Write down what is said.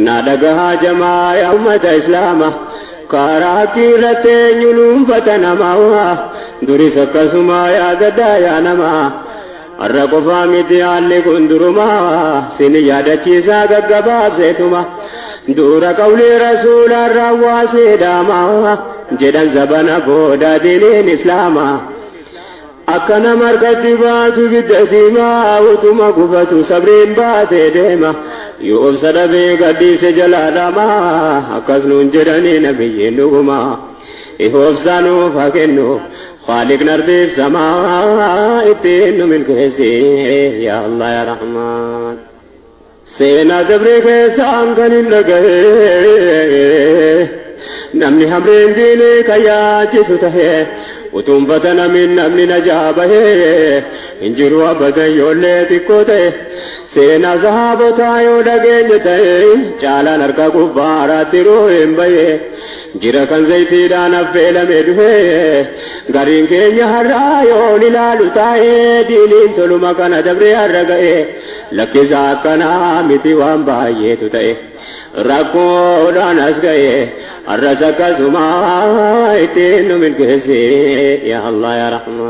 Na dhagahaa jamaa yaa ummata islaama, karaa haqqii irratti eenyu luunfata namaa? Duris akkasuma yaadadhaa yaa namaa, har'a qofaa miti haalli kun durumaa. Sin yaadachiisaa gaggabaabseetuma, dura qawlii rasuulaan raawwaasee dhaamaa jedhan zabana booda diiniin islaamaa. Akka nama harkatti baatu ibidda diimaa, utuma gubatu sabriin baatee deema. Yoo obsa dhabee gadhiise jalaa dhamaa, akkas nuun jedhanii nabiyyiin dhuguma. Obsa nuuf haa kennu Khaaliqni ardiif samaa, ittiin nu milkeessi yaa Allah yaa Rahmaan. Seenaa dabree keessaan kan hin dhagahe, namni hamreen diinii kan yaachisu tahe, utuun fatanamin namni najaa bahee hin jiru abadan yoollee xiqqoo ta'e. Seenaa sahaabotaa yoo dhageenye ta'e, caalaan harka kuffaaraatti hin bahe. Jira kan zayitiidhaan affeelame duhe. Gariin keenya har'aa yoo ilaalu taa'ee, diiniin toluma kana dabree har'a ga'e. Lakkisa, akkanaa miti, waan baay'eetu ta'e. Rakkoodhaan as ga'e. Har'as akkasuma ittiin nu milkeessi yaa Allah yaa Rahmaan.